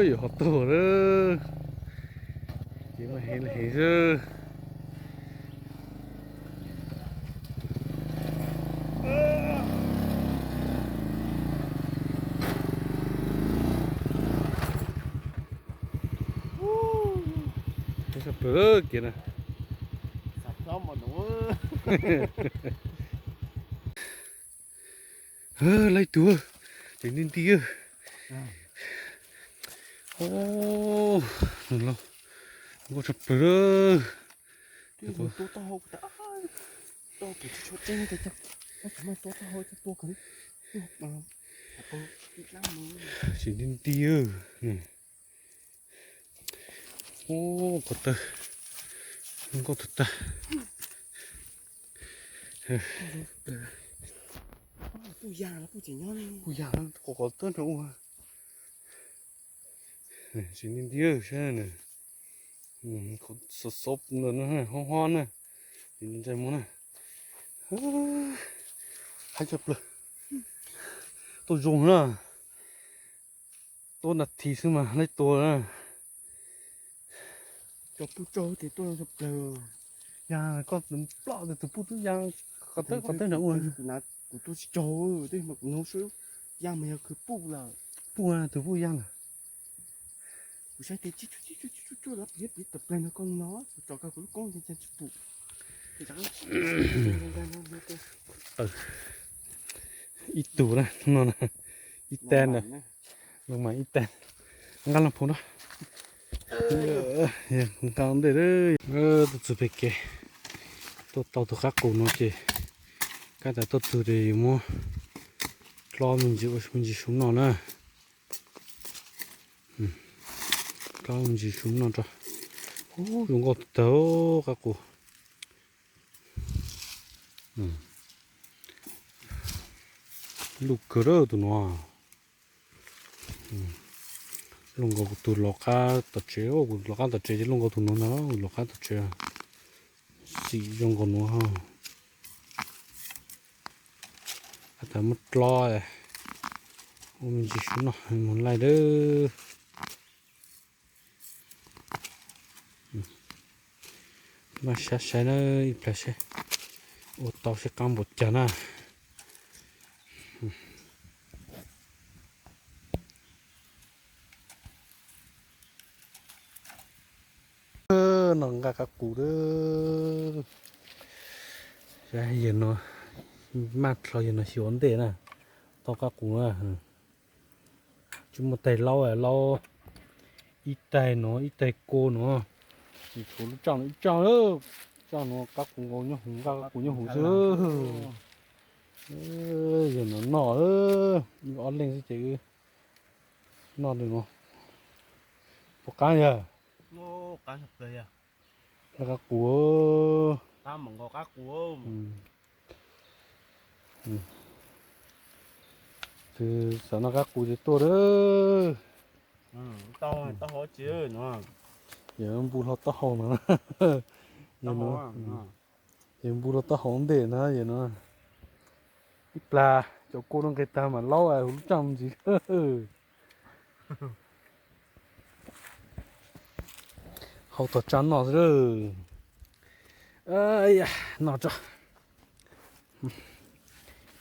Yuav ho tuag lawm. Ces mas heev li heev xwb. Tshaj plaws kiag na. Laib tus, ces nti nti. Nkauj tshaj plaws. Ces nti nti. Ub, ko taw nkauj tag tag. Kuj yam, kuj yam, qhov qhov tawb nrad ua. Tsis nti nti saib na. Xob xob no, hob hob na. Tsis ntsais muag na. Haib tshaj plaws. Tuaj zoo na. Tuaj nas this xwb mas laib tua na. Cov pub tsaug ces tuaj zoo tshaj plaws. Yog koj ploj tus pub twb ya, qhov tawb qhov tawb nrad ua. Kuv tuaj tsis tsaug, twb mas kuv hnov sub ya mas yog khwv puj lawm. Puj, tus puj ya lawm. Kuv saib tes tsis tsuj tsuj tsuj tsuj lawm, piav piav tawm plaig no koj no, kuv tso koj kuv lub koob ntsia ntsia tsis pum. Ib tug na, no na, ib tag na, no mas ib tag. Nqa los phau na. Nqa ntej, tuaj txug pem kev, tuaj tau tus qab qus no ces, kab tas tuaj txug ces yuav muab dlob me ntsis ua me ntsis su noj na. Dlob me ntsis su noj rau. Ub, zoo nkauj tag qab qus. Luj kawg lawm tus no. Luj nkaus kuv tus lov qab tom tsev, kuv lov qab tom tsev ces luj nkaus tus no ntag, kuv lov qab tom tsev. Xim zoo nkaus nuav. Kab tas muab dlob, ua me ntsis su noj mus laij lawm. Maj sab saib na, ib plag saib ua tau seb qab npaum cas na. No nqa qab qus lawm. Yawg no maj dlhau, yawg no xyuas ntej na, tau qab qus na. Tsis muaj tais laub, laub ib tais no ib tais ko no, tsis tshuav lub tsaaj no ib tsaaj lawm. Tsaaj no qab qus nkaus nyob huv, nqa qab qus nyob huv xwb. Yawg no noj, wb ob leeg xwb ces wb noj li no. Puas qab yawg? Qab qus. Tus xav noj qab qus ces tuaj lawm. Yog npu hlo taub hau no, yog npu hlo taub hau ntej na, yog no ib plag cov kua no nqis tag mam laub huv lub tsaaj ntxiv. Hau tom tsaaj noj xwb. Noj tso.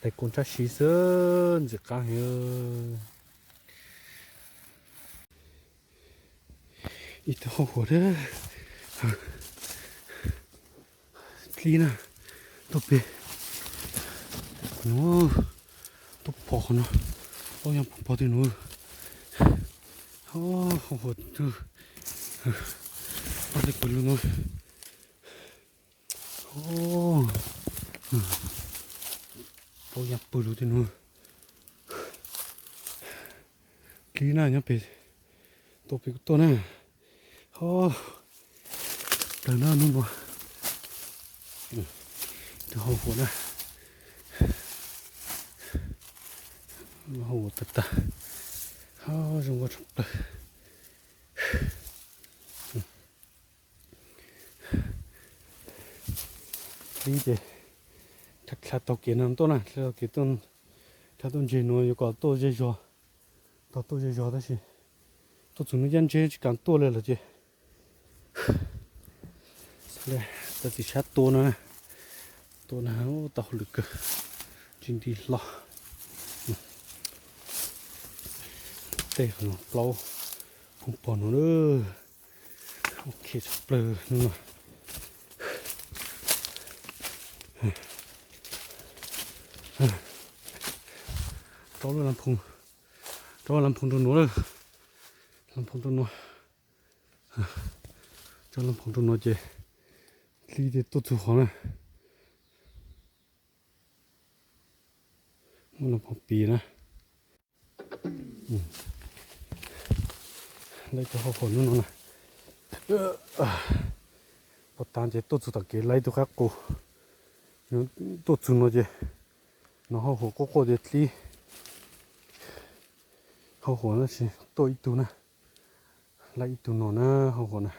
Tais kua ntsab si xwb, ntxim qab heev. Ib tug hau huam dlib na, tuaj pem no, tuaj pom qhov no, tau yam pog pog twg no, hau huam twg, pog twg pawg lug no. Tau yam pawg lug twg no. Dlib na, nyob pem, tuaj pem kuv tuaj na. Ho, tawg na hnub no. Tus hau huam na. Hau huam tag tag. Ho, zoo nkauj tshaj plaws. Dlib ces dhia taug kev no tuaj na, dhia taug kev tuaj, dhia tuaj ntseg nuav yuav kom tuaj zej zog, tau tuaj zej zog tab sis Tuaj txug no yaj ntseb tsis kav tuaj le lawm ces txiv sab tua no, tua no tau hauj lwm kawg, tsis nti hlo. Tej plaub phooj pog no, ok tshaj plaws no. Rau lab phoo rau nuav lawm, lab phoo rau nuav, rau lab phoo rau nuav ces dlib tej tuaj txug qhov na. Muaj lab phoo pis na. Lawv cov hauj huam nub no na, pov tas ces tuaj txug tom kev laib tug qab qus, tuaj txug no ces no hauj huam quaj quaj ces dlib hauj huam na, tsis tuaj ib tug na, laib ib tug no na hauj huam na.